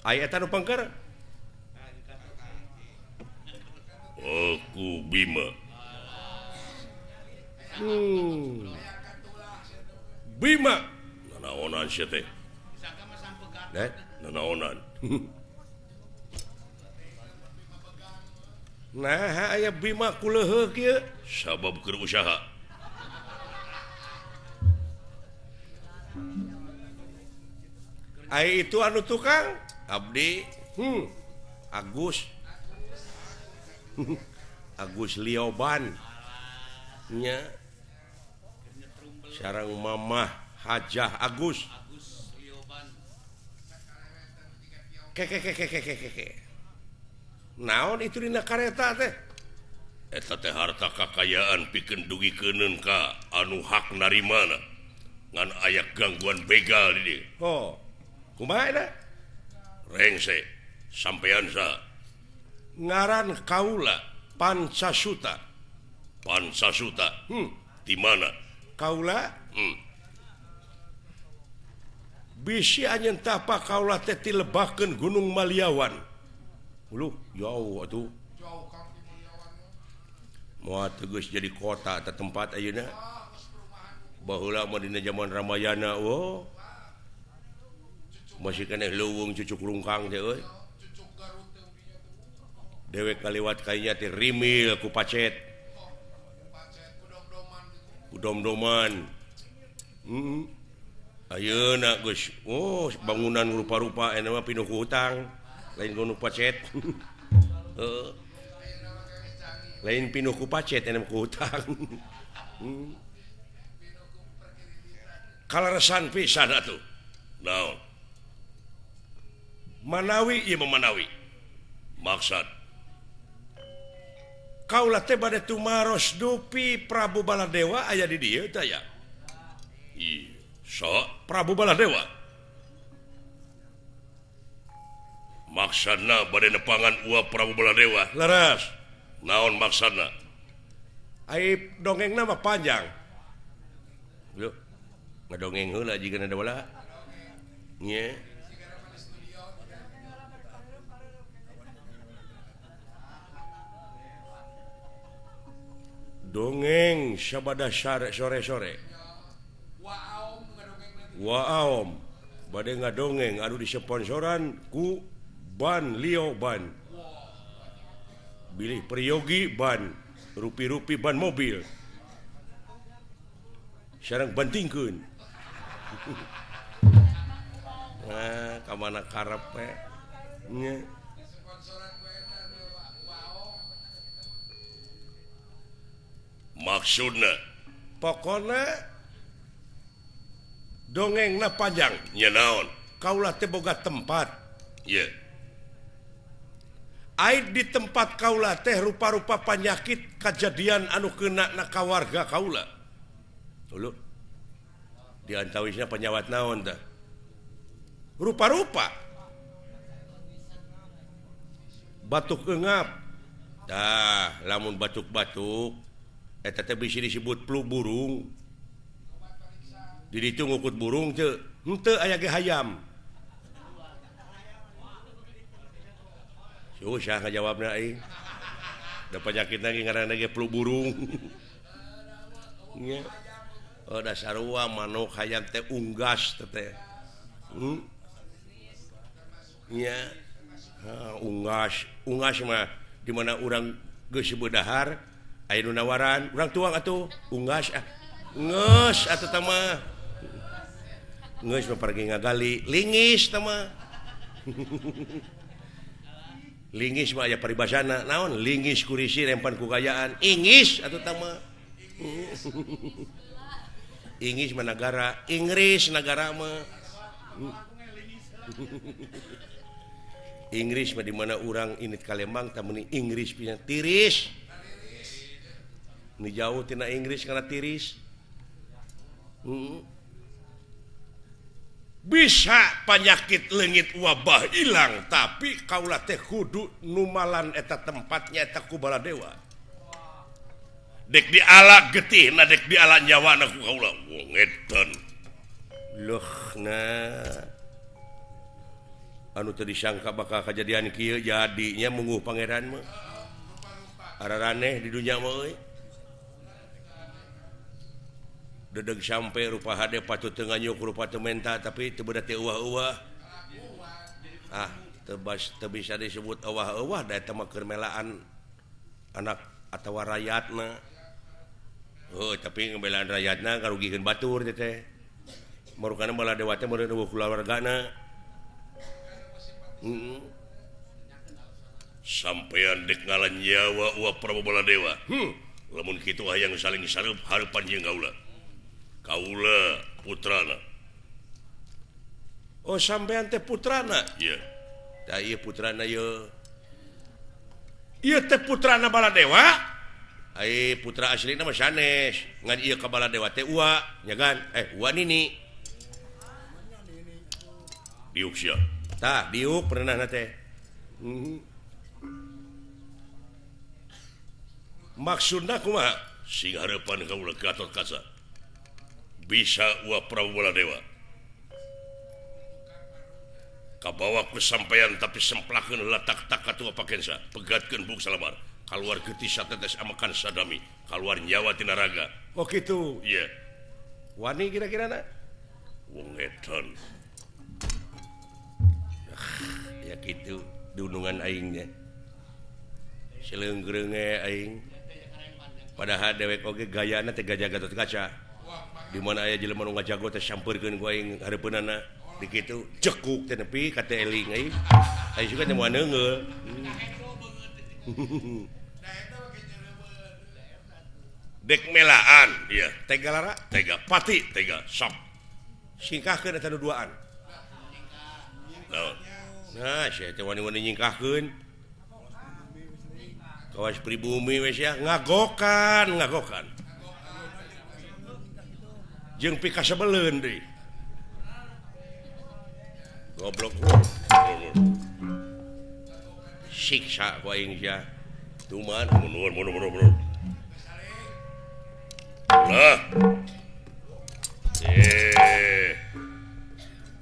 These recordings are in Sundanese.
Aya eta nu pengker? Aku Bima. Bima. Nanaonan sia teh? Nanaonan. Nah, aya Bima kuleuheuh kieu. Sabab keur usaha. Ai itu anu tukang? Abdi. Agus. Agus Lioban. Nya. Sareng Mamah Hajah Agus. Keke. Naon itu dina kareta teh? Eta teh harta kakayaan pikeun dugi keuneun ka anu hak narimana. Ngan aya gangguan begal di dieu. Oh. Kumaha eta? Rengse sampean sa. Ngaran kaula Pancasuta. Pancasuta. Di mana? Kaula? Bisi anjeun tapa kaula teh tilebakeun Gunung Maliawan. Uluh, jauh atuh. Jauh Kang di Maliawan. Moal tegas jadi kota eta tempat ayeuna. Baheula mah dina zaman Ramayana, oh. Masih keneh leuweung cucuk rungkang teh euy. Dewek kaliwat kainya teh rimil ku pacet. Ku dom-doman. Ayeuna geus oh bangunan rupa-rupa eta mah pinuh ku hutang, lain ku nu pacet. Heeh. Lain pinuh ku pacet eta mah ku hutang. Kaleresan pisan atuh. Naon? Manawi ieu mah manawi. Maksad kaula teh bade tumaros dupi Prabu Baladewa aya di dieu teh ya. Iya, so Prabu Baladewa. Maksudna bade nepangan ua Prabu Baladewa. Leres. Naon maksudna? Ai dongengna mah panjang. Lho, ngadongeng heula jiga ada wala. Nya. Dongeng sabada sore-sore. Waom bade ngadongeng anu disponsoran ku Ban Lio Ban. Bilih Priyogi Ban, rupi-rupi ban mobil. Sareng bantingkeun. Nah, ka mana karep we. Nya. Maksudna pokona dongengna panjang. Nya naon? Kaula teh boga tempat. Ye. Ai di tempat kaula teh rupa-rupa panyakit kajadian anu kena na kawarga kaula. Dulu di antawisna penyawat naon tah? Rupa-rupa. Batuk engap. Tah, lamun batuk-batuk eta teh bisi disebut flu burung. Di ditu ngukut burung teu, henteu aya ge hayam. Susah ngajawabna aing. Da penyakitna ge ngaranna ge flu burung. Nya. Oh da sarua manuk hayam teh unggas teh. Nya. Ha, unggas, unggas mah di mana urang geus beudahar aya nu nawaran, urang tuang atuh unggas ah. Ngeus atuh tah mah. Ngeus mah pergi ngagali, lingis tah mah. Lingis mah aya paribasana, naon? Lingis kurisi rempan ku gayaan, ingis atuh tah mah. Ingis mah nagara, Inggris nagara mah. Inggris mah di mana urang init ka Lembang tah meuni Inggris pisan tiris. Ini jauh tina Inggris karena tiris. Bisa penyakit leungit wabah hilang, tapi kaula teh kudu numalan eta tempatnya eta ku Baladewa. Dek diala getihna dek diala nyawana ku kaula. Wong edan. Leuhna. Anu teu disangka bakal kajadian kieu jadinya mungguh pangeran mah. Araraneh di dunya mah euy. Dedeg sampai rupa hade patut teu nganyuk rupa teu menta tapi teu beuda teu euwah-euwah. Ah, teu bisa disebut euwah-euwah da eta mah keur melaan anak atawa rakyatna. Oh, tapi ngebelaan rakyatna ngarugikeun batur teh teh. Marukana Baladewa teh meureun eueuh kulawargana. Sampean dek ngalan nyawa Wa Prabu Baladewa. Lamun kitu hayang saling sareup hareupan jeung kaula. Kaula putrana. Oh, sampean teh putrana? Iya. Tah ieu putrana ieu. Ieu teh putrana Baladewa? Ai putra aslina mah sanes. Ngan ieu ka Baladewa teh ua, nya kan? Ua nini. Diuk sia. Tah, diuk pernahna teh. Maksudna kumaha? Sing hareupan kaula Gatot Kaca. Bisa Wa Prabu Baladewa. Kabawa ku sampean tapi semplakeun letak tak katua pakensa, pegatkeun buk salamar. Kaluar getih satetes amakan sadami, kaluar nyawa tina raga. Oh kitu. Iya. Wani kira-kira na? Wong edan. Ya gitu dunungan aingnya. Seleungreunge aing. Padahal dewek oge gayana teh gajah Gatot Kaca. Di mana aya jelema nu ngajago teh sampeurkeun ku aing hareupeunana. Di kitu cekuk teh nepi ka teh eling aing. Aing suka teh moal neungeul. Dek melaan, iya. Tega lara, tega pati, tega sok. Singkahkeun eta nu duaan. Naon? Nah, sia teh wani-wani nyingkahkeun. Kawas pribumi we sia ngagokan, ngagokan. Jeung pikasebeleun deui. Goblok. Siksa ku aing sia. Tuman mundur mundur mundur mundur. Lah.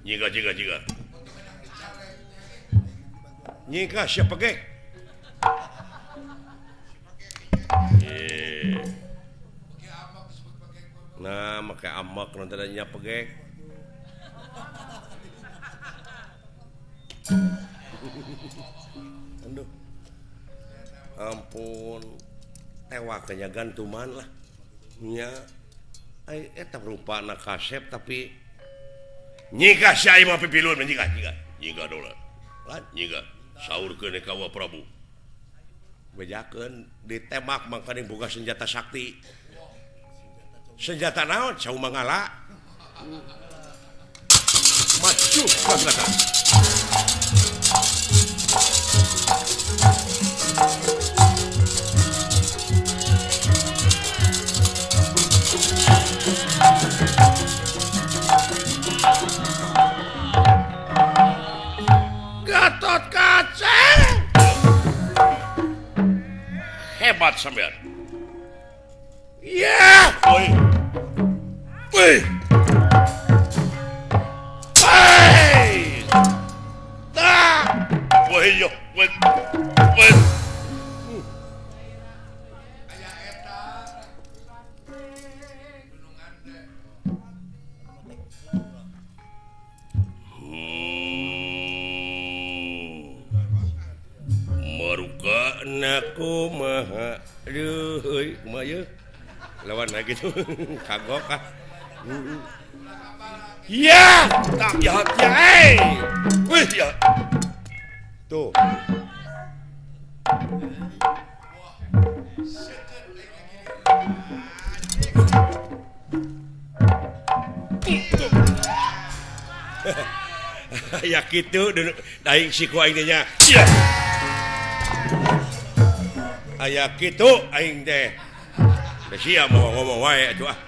Jika jika jika. Nyingkah sia pegek. Nah, make amak nanti nya pegek. Aduh. Ampun. Tewak nya gantuman lah. Nya ai eta rupana kasep tapi nyingkah sia ieu mah pipilun nyingkah nyingkah. Nyingkah dola. Lan nyingkah. Saurkeun ka Wa Prabu. Bejakeun ditembak mangkaning boga senjata sakti. Senjata naon? Saum mangala. Maju ka. Gatot Kaca. Hebat sampean. Ya, oi. Woi. Hei. Ta. Woi yo, woi. Woi. Aya eta. Dunungan teh. Maruka na kumaha. Aduh, euy, kumaha ieu? Lawan lagi tuh kagok ah. Ya, tak jahat ya. Hey. Wih ya. Tuh. Ya kitu aing siku aing teh nya. Ya. Aya kitu aing teh. Sia mau ngomong wae atuh ah.